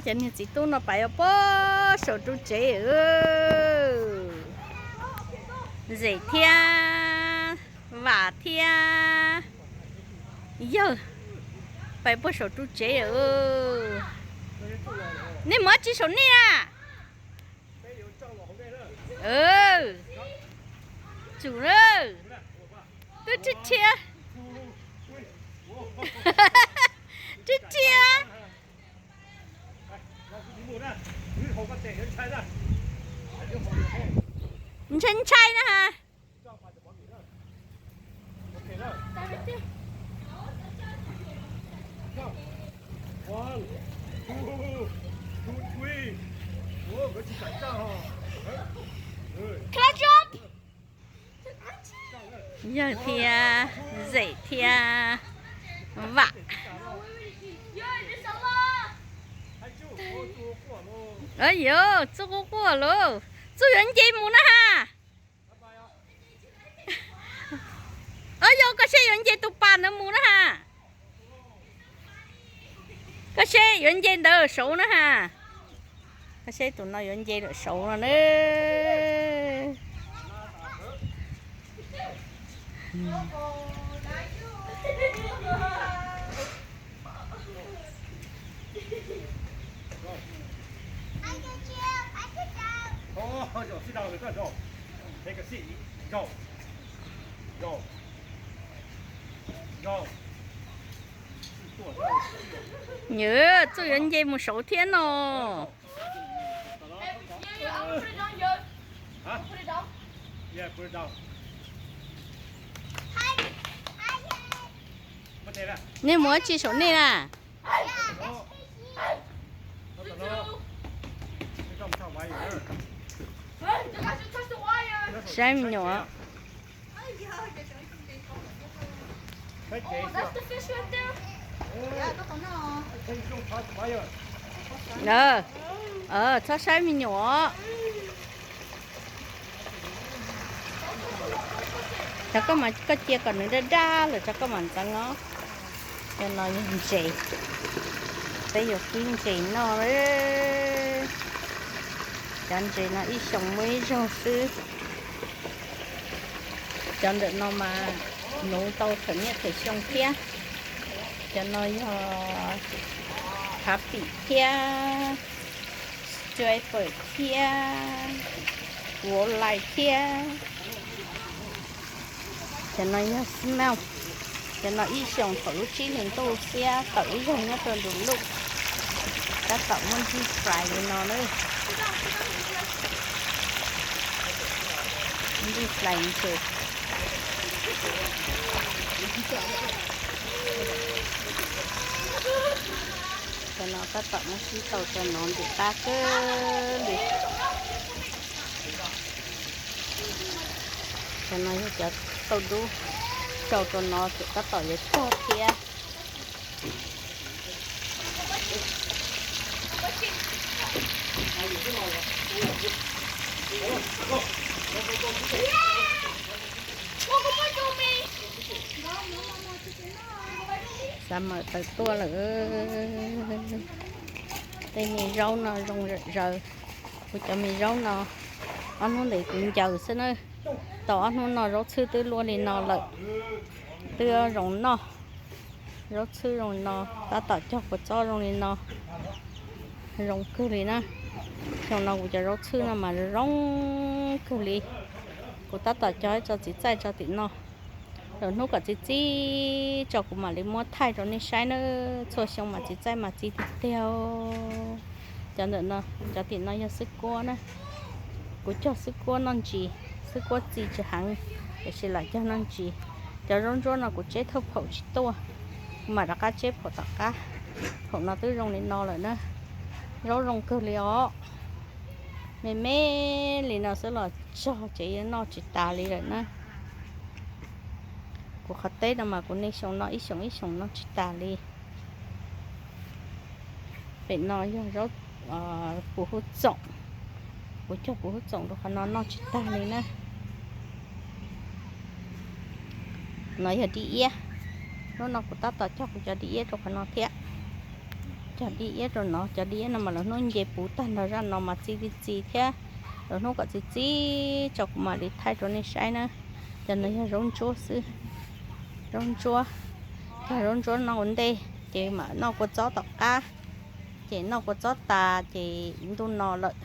Cov niag txiv tub no pais puag saum ru tsev. Zem thiab Vam thiab Yawg pais puag saum ru tsev. Nej mus dab tsi saum nej na? Tsum na, twb rhib rhia, rhib rhia, ntshai ntshai na ha. Yawg thiab Zem thiab Vam. Yuav txuj quaj quaj lauj, txuj yuav nce mus na ha. Yog koj seb yuav nce tus pas ntawd mus na ha. Koj seb yuav nce ntawd saud na ha. Koj seb tus no yuav nce lawm saud no na. Nws txuj yuav nce mus saud thiab no. Nej mus dab tsi saum nej na? Saib me nyuam. Txhob saib me nyuam. Cov koj mas koj cia kom nws daj daj lawm tso koj mam ntxeev os. Cov no yog ntses, peb yuav kib ntses noj. Cov ntses no ib xyoos muaj ib zaug xwb. Cov ntawm no mas nuv tau thaum niaj thaum xyoo thiab. Cov no yog khav pim thiab, striper thiab, walleye thiab. Cov no yog smelt. Cov no ib xyoos thaum lub tsib hlis ntuj xiab tawm ib zaug nyob rau ntu luj. Tab tom muaj deep fry li no na. Deep fry ntses. Cov no tab tom muab sib tau rau no ntxim qab kawg li. Cov no yog cov tauj dub, rau rau no tseem tab tom yuav cog thiab. Xav mawm taws tuaj lawm. Tej me zaub no zoo zom zaws. Kuv cov me zaub no, ob hnub ntawd kuv ncaws xwb na. Tau ob hnub no zaub txhwb twb luaj li no lawm, twb zoo noj. Zaub txhwb zoo li no, tab tom cog kua txob zoo li no, zoo kawg li na. Xyoo no kuv cov zaub txhwb no mas zoo kawg li. Kuv tab tom cog ib tso txiv txaij tso tim no, lwm hnub kom txi txiv tso kuv mam li muab thaij rau nej saib na. Txhua xyoo mas txiv txaij mas txi tiag tiag. Cov ntawm no, cov tim no yog xwb kuab na. Kuv cog xwb kuab noj ntsis, xwb kuab txi tsis heev, tiam sis lam cog noj ntsis. Cov zaub ntsuab no kuv tseb thawj phaum tsis tuaj, kuv mam rov qab tseb phaum tom qab. Phaum no twb zoo li no lawm na, zaub zoo kawg li os. Me me li no xwb los tsog ces noj tsis tas li lawm na. Kuv qhov teb no mas kuv niaj xyoo no ib xyoos ib xyoos noj tsis tas li. Pem no yog zaub puv hwj txoom, kuv cog puv hwj txoom rau qhov no noj tsis tag li na. No yog dib iab, hnub no kuv tab tom cog kuv cov dib iab rau qhov no thiab. Cog dib iab rau no, cov dib iab no mas lawv hnub nce puv tag nrho zaj no mas txi txi txi thiab, lawv hnub kom txi txi tso kuv mam li thaij rau nej saib na. Cov no yog zaub ntsuab xwb, zaub ntsuab, cog zaub ntsuab noj ua ntej ces mam noj kua txob tom qab, ces noj kua txob tas ces ntuj no lawm.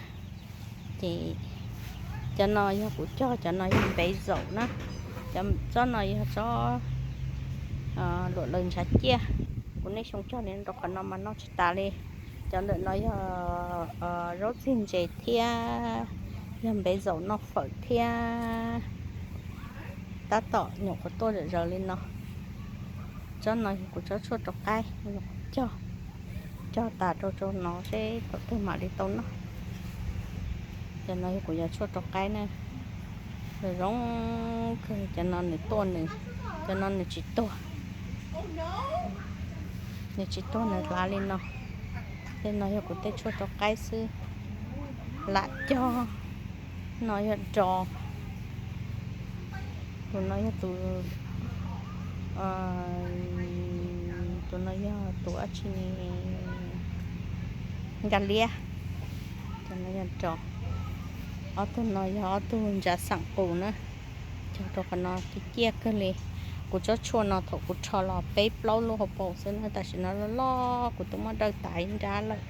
Ces cov no yog kuv cog, cov no yog npev zaum na, cov tsob no yog tsob luam laws ntshav ciaj. Kuv niaj xyoo cog li rau qhov no mas noj tsis tas li. Cov ntawm no yog zaub txiag ntses thiab, yog npev zaum noj fawm thiab. Tab tom nyuam qhuav tuaj zom zaws li no. Tsob no yog kuv tsob tshuaj rau qaib, cog, cog tas rau rau no seb thaum twg mam li tau noj. Cov no yog kuv cov tshuaj rau qaib na, zoo kawg. Cov no nws tuaj nws, cov no nws tsis tuag, nws tsis tuag nws hlav li no. Tej no yog kuv tej tshuaj rau qaib xwb. Lam cog, no yog ros, tus no yog tus, tus no yog tus dab tsi ne, nkag liab, tus no yog ros. Ob tug no yog ob tug ntsav xeem qus na, cog rau qhov no ciaj ciaj kawg li. Kuv tsob tshuaj no thaum kuv rho los peb plaub lub hauv paus xwb na, tam sim no loj loj kuv twb muab dawj tas ib nrab lawm,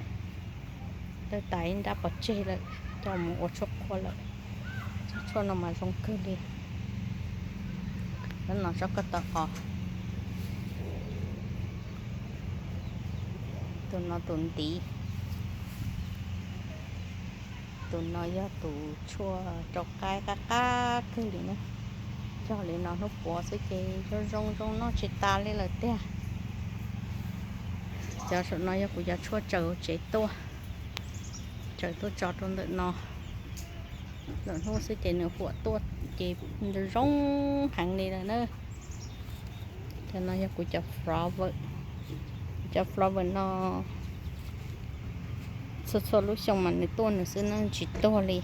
dawj tas ib nrab pov tseg lawm, coj mus ua tshuaj qhua lawm. Tsob tshuaj no mas zoo kawg li. Tsob no tsob ko taw qos, tus no tus ntiv, tus no yog tus tshuaj rau qaib qab qab kawg li na. Cog li no hnub puav xwb ces zoo zoo zoo noj tsis tas li lawm tiag. Cov saum no yog kuv cov tshuaj tsaws tsev tuaj, tsaws tuaj tso rau ntawm no. Lwm hnub xwb ces nws huam tuaj ces zoo heev li lawm na. Cov no yog kuv cov flower, kuv cov flower no txhua txhua lub xyoo mas nws tuaj nws xwb na, tsis tuag li.